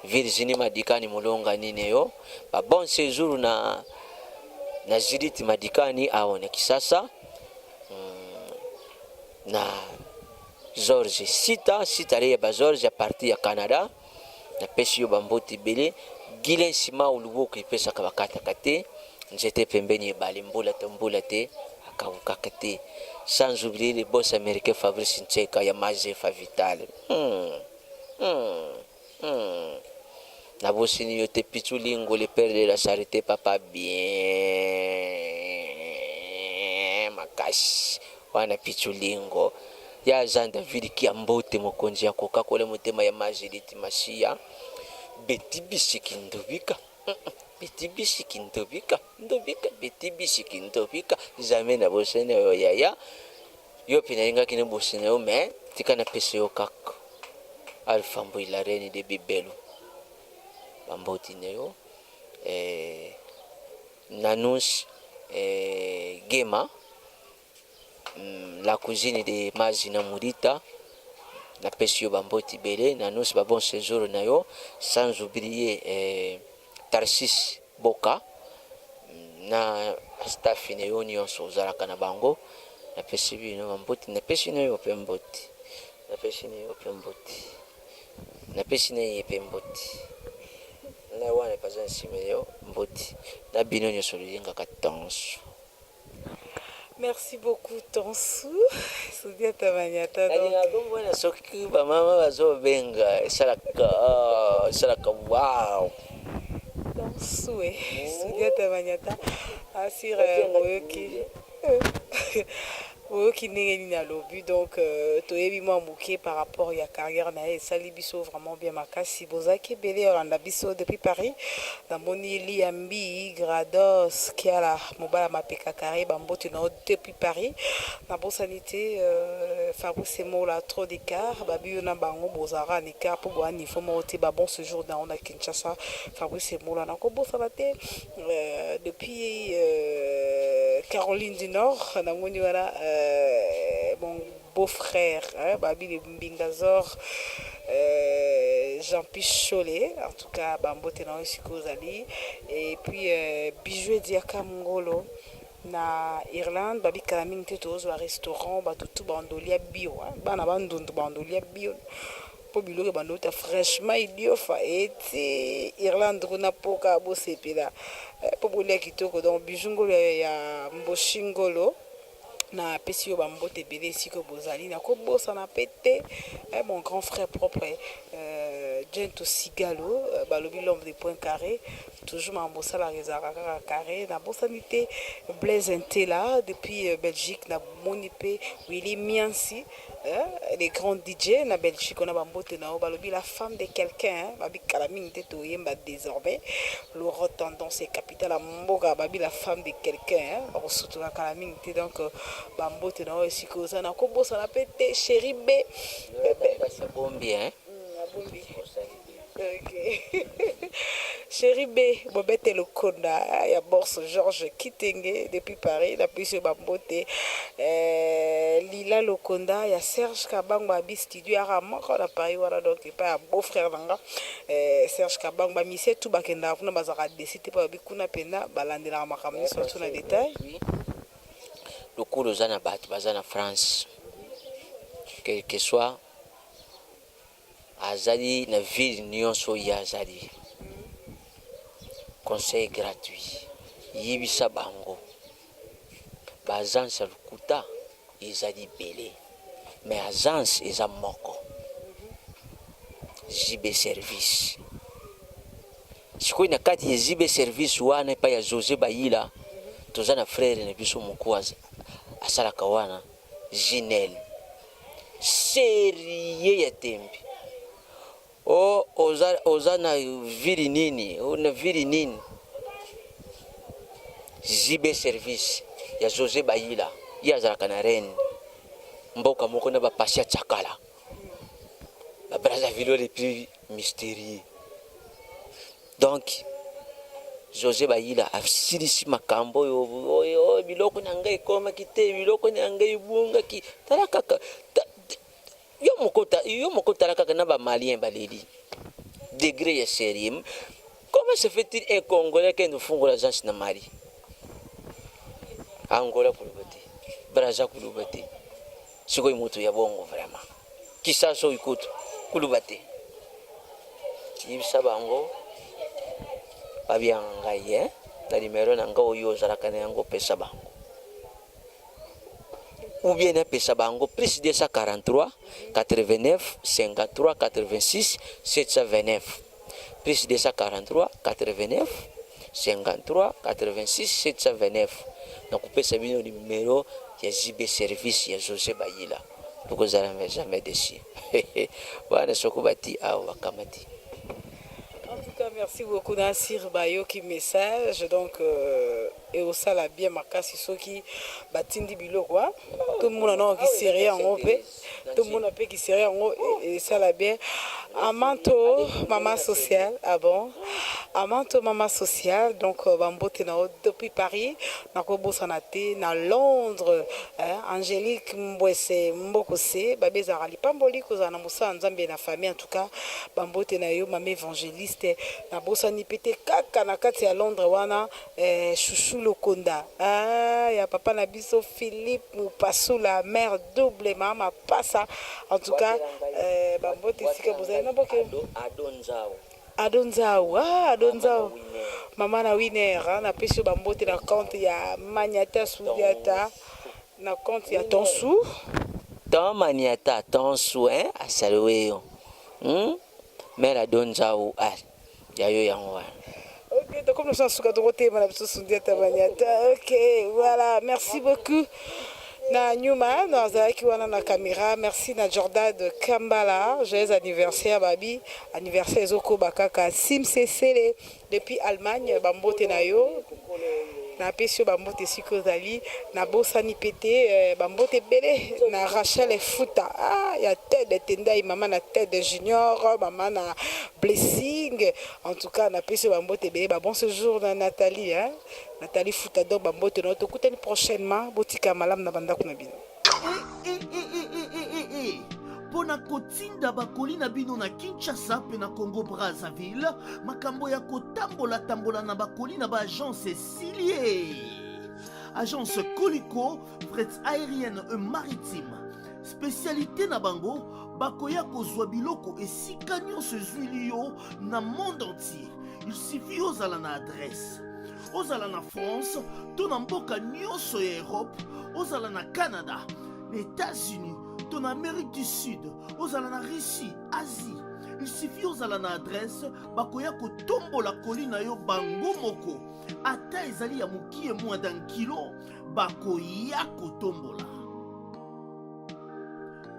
Virginie Madikani Molonga nini yo, babon séjour na Judith Madikani awa na Kisasa, na George Sita Sita ya ba George ya parti ya Canada, napesi yo bamboti ebele. Gilin Nsima luboko epesaka bakataka te, nzete pembeni ebale, mbula te mbula te akawukaka te. Sans oublier le boss américain Fabrice Ntseka ya Mazefa Vital. Nabosini yo te, Pichu Lingo, le père de la charité, papa bien makasi wana, Pichu Lingo ya Jean David Kiambote, mokonzi ya Coca-Cola, motema ya Majiliti Masiya, Beti Bisiki Ndobika, Beti Bisiki Ndobika Ndobika, Beti Bisiki Ndobika. Jamais nabosani oyo yaya yo mpe nalingaki nabosana yo, mais tika napesa yo kaka Alpha Mbui, la reine de Bibelo, bamboti na yo, Nanus Gema, la cousine de Mazina Murita, napesi yo bamboti ebele. Nanus, babon séjour na yo. Sans oublier Tarsis Boka na staff na yo nyonso ozalaka na bango, napesi bino bamboti, napesi na yo mpe mboti, napesi na yo mpe mboti, napesi na ye mpe mboti na wana epaza nsima yo, mboti na bino nyonso lolingaka Tonso. Merci beaucoup Tonsu Sudiata Maniata. Nalingaka komona soki bamama bazobenga, esalaka wow. Tonsu e Sudiata Maniata asire, boyoki boyoki ndenge nini alobi. Donc toyebi mwa moke par rapport ya carrière na ye, esali biso vraiment bien makasi. Bozalaki ebele ya olanda biso depuis Paris. Namoni Liambi Grados Kiala, mobala mapeka carré, bambote na yo depuis Paris. Nabosani te Fabrice Mola, trop d'écart babi yo na bango, bozalaka na écart mpo boya niveau moko te. Babon séjour na yo na Kinshasa, Fabrice Mola. Nakobosana te depuis Caroline du Nord, namoni wana mon beau frère hein, babi le Mbingazor Jean-Pi Chole, en tout cas bambote na yo esika ozali. Et puis Bijou Diaka Mongolo na Irlande, babi kala mingi te tozwa restaurant, bato tu bandolia bio hein, bana bandundu bandolia bio mpo biloko ebandota fraîchement idiofa eti Irlande kuna mpoka bosepela mpo bolia kitoko. Donc Bijou Ngolo ya Mboshi Ngolo, napesi yo bambote ebele esika bozali. Nakobosana mpe te mon grand frère propre Gento Sigalo, balobi l'homme de point carré, toujours makambo osalaka ezalaka kaka carré. Nabosani te Blaise Ntela depuis Belgique, namoni mpe Willy Miansi, les grands DJ na Belgique wana, bambote na yo. Balobi la femme de quelqu'un, babi kala mingi te toyemba désormais Laurent Tendance capitale ya mboka, babi la femme de quelqu'un bakosutuka kala mingi te. Donc bambote na yo esika oza. Nakobosana mpe te chéri B. Bombi hein. Abombi, ok. Chéri B, Bobete Lokonda ya Borse, Georges Kitenge depuis Paris, napesi yo bambote. Lila Lokonda ya Serge Kabango, abi studio yaka moko na Paris wana, donc epai ya beau frère na nga Serge Kabango, bamisie tu bakendaka kuna, bazalaka desi te mpo babi kuna mpenza balandelaka makambo nyonso tu na détail. Lokolo oza na bato baza na France, quel que soit azali na ville nyonso oyo azali, conseil gratuit: yebisa bango baagence ya lokuta ezali ebele, mais agence eza moko, JB Service. Sikoyo na kati ya JB Service wana, epai ya José Bayila, toza na frère na biso moko asalaka wana, Ginel serie ya tembe. O oza, oza na ville nini, na ville nini, JB Service ya José Bayila, ye azalaka na Reine, mboka moko na bapasi ya Tsakala, baBrazzaville les plus mystérieux. Donc José Bayila asilisi makambo oyo oyo biloko na ngai ekomaki te, biloko na ngai ebungaki. Tala kaka yo moko, yo moko tala kaka na bamalien baleli degré ya sérieux. Comment se fait-il un Congolais kende ofungola agence na Mali, Angola koloba te, Braza koloba te? Sikoyo moto ya bongo vraiment, Kisasa oyo kutu koloba te. Yebisa bango babianga ngai na numero na ngai oyo ozalaka na yango, opesa bango ou bien napesa bango plus 243 89 53 86 729, plus 243 89 53 86 729. Nakopesa bino numero ya JB Service ya José Bayila, tokozala jamais déçu wana. Soko bati awa bakamati. En tout cas, merci beaucoup Nasir Bayoki message. Donc, et osala bien makasi soki batindi biloko tomona nao kiserie yango mpe tomona mpe kiserie yango esala bien. Amanto mama sociale, ah bon, Amanto mama sociale, donc bambote na yo depuis Paris. Nakobosana te na Londres Angélique Mbwese Mbokose, babe ezalaka lipamboli kozala na mosala Nzambe na famille. En tout cas bambote na yo mama évangéliste. Nabosani mpe te kaka na kati ya Londres wana Chouchou Lokonda, ah, ya papa na biso Philippe Mupasula, mère double, mama pasa. En tout cas bambote esika bozali na boke. Ado Nzao. Ado Nzau, ah, Ado Nzau, mama na Winner, napesi yo bambote na compte ya Maniata Sudiata, na compte ya Tonsu. Ton Maniata Tonsu, hein, asaliwe yo, Mère Ado Nzau, ah, ya yo yango wana. Ok, donc comme nous sommes suka tokotema na biso Sundiata Maniata. Ok, voilà, merci beaucoup. Na nyuma nazalaki wana na caméra, merci na Jordan de Kambala, joyeux anniversaire, babi anniversaire ezokoba kaka. Sim Sesele depuis Allemagne, bambote na yo. Napesi yo bambote esika ozali. Nabosani pe te eh, bambote ebele na Rachel Futa ah, ya Ted Tendai, mama na Ted Junior, mama na Blessing. En tout cas, napesi yo bambote ebele, ba bon séjour na Nathalie hein? Nathalie Futa, donc bambote na yo. Tokutani prochainement, botika malamu na bandako na bino. Eh, eh, eh, eh, eh, eh, eh, eh. Mpo na kotinda bakoli na bino na Kinshasa mpe na Congo Brazzaville, makambo ya kotambola-tambola na bakoli na ba agence esili ye. Agence Koliko, fret aérienne et maritime. Spécialité na bango, bakoya kozwa biloko esika nyonso ezwili yo na monde entier. Il suffit ozala na adresse. Ozala na France to na mboka nyonso ya Europe, ozala na Canada, na États-Unis to na Amérique du Sud, ozala na Russie, Asie. Il suffit ozala na adresse, bakoya kotombola koli na yo bango moko. Ata ezali ya mokie moins d'un kilo, bakoya kotombola.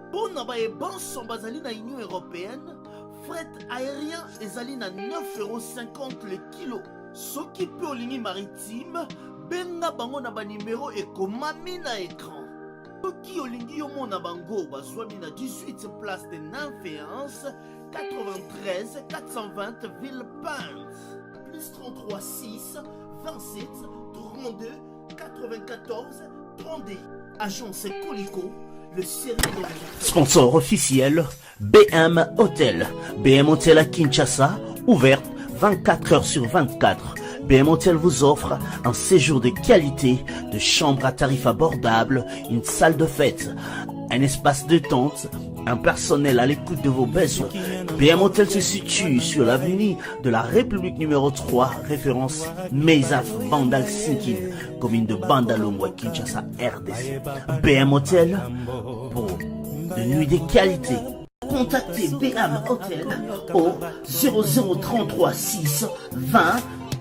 Mpo na baye banso bazali na Union européenne, fret aérien ezali na 9,50 € le kilo. Soki mpe olingi maritime, benga bango na banimero ekomami na écran. Soki olingi yo mona bango, bazwami na 18 place de Nymphéance, 93 420 Villepinte. Plus 33 6 27 32 94 32. Agence Colico, le sérieux dans les Sponsor officiel, BM Hotel. BM Hotel à Kinshasa, ouverte 24 heures sur 24. BM Hotel vous offre un séjour de qualité, de chambres à tarif abordable, une salle de fête, un espace de tente, un personnel à l'écoute de vos besoins. BM Hotel se situe sur l'avenue de la République numéro 3, référence Meisaf Bandal Sinkin, commune de Bandalungwa, Kinshasa, RDC. BM Hotel pour de nuits de qualité. Contactez BM Hotel au 0033 6 20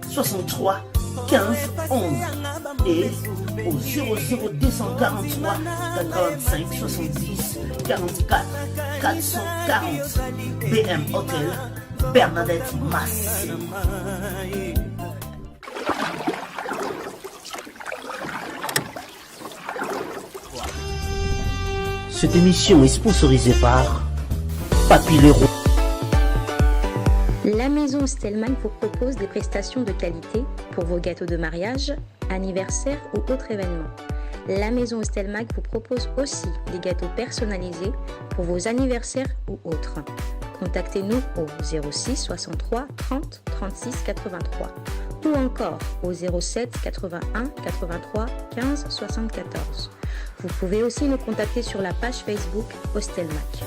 63 15 11 et au 00243 85 70 44 440. BM Hotel, Bernadette Massé. Cette émission est sponsorisée par Papy Leroy. La maison Stellman vous propose des prestations de qualité pour vos gâteaux de mariage, anniversaire ou autres événements. La maison Stelmag vous propose aussi des gâteaux personnalisés pour vos anniversaires ou autres. Contactez-nous au 06 63 30 36 83 ou encore au 07 81 83 15 74. Vous pouvez aussi nous contacter sur la page Facebook Hostelmac.